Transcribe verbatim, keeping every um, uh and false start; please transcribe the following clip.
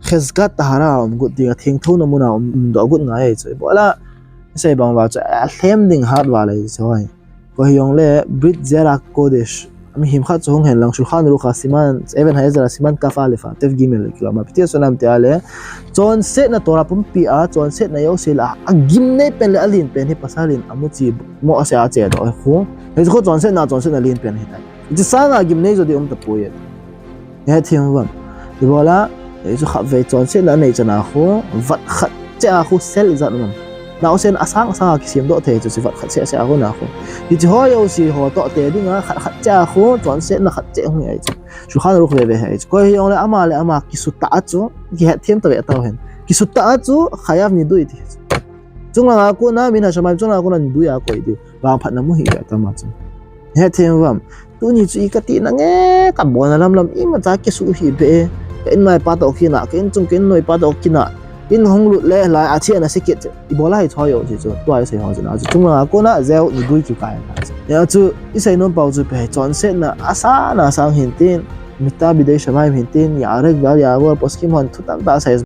Khezgat Tahara a um got ding, athengthouna muna um, umdoh got ngai chu. Ibola, isei bang uva chu, alhem ding hat uva le chu hoi. Koi hijongle, Brit Zera Kodesh. Mihem khat chu hung hen lang, Shulchan Aruch a Siman, Even HaEzer a Siman Kaf Alef a, Tef Gimel le kilom a. Ipi ti asei em tia le, chonsetna Torah pumpi a, chonsetna jouse lah a, agimnei pen le alen pen hi pasal in amuchi mo ase a chedoh khu. Hichu khu chonsetna, chonsetna alen pen ahitai. Hiche sanga gimnei jo ding um tapoi. Hethem uvam. Ibola, hichu khatvei chonsetna anei chan a khu, vat khat cheh a khu cell ijat um am. Naosen asang asang a kisemdoh thei chu, chu vat khat cheh cheh a khu na khu. Hiche ho jouse ho toh te dinga, khat khat cheh a khu, chonsetna khat cheh hung ahi chu. Shulchan Aruch veve ahi chu. Koi hijongle ama le ama kisutah a chu, kihetthem tave tau hen. Kisutah a chu, Chayav Nidui ti chu. Chunglang a kona, Min Hashamayim chunglang a kona nidui a koi diu. Vangphatna mu hih ve atama chu. Hethem uvam. Tuni chu i kati nange, kabolna lamlam imacha kisuh hih beh e. Ka inmai pa toh kina, ka inchung ka innoi pa toh kina. In hung lut le lai a thina se kit. Ibola hiche ho jouse chu. Tua isei ho chu na chu. Chunglang a kona, Zeu Nidui kikai na chu. Hia chu, isei nom pau chu ipi, chonsetna asang asang hin tin. Mitta B'Yedei Shamayim hin tin. Yarek ve'al ya'avor, poskim hon thu tamtah asei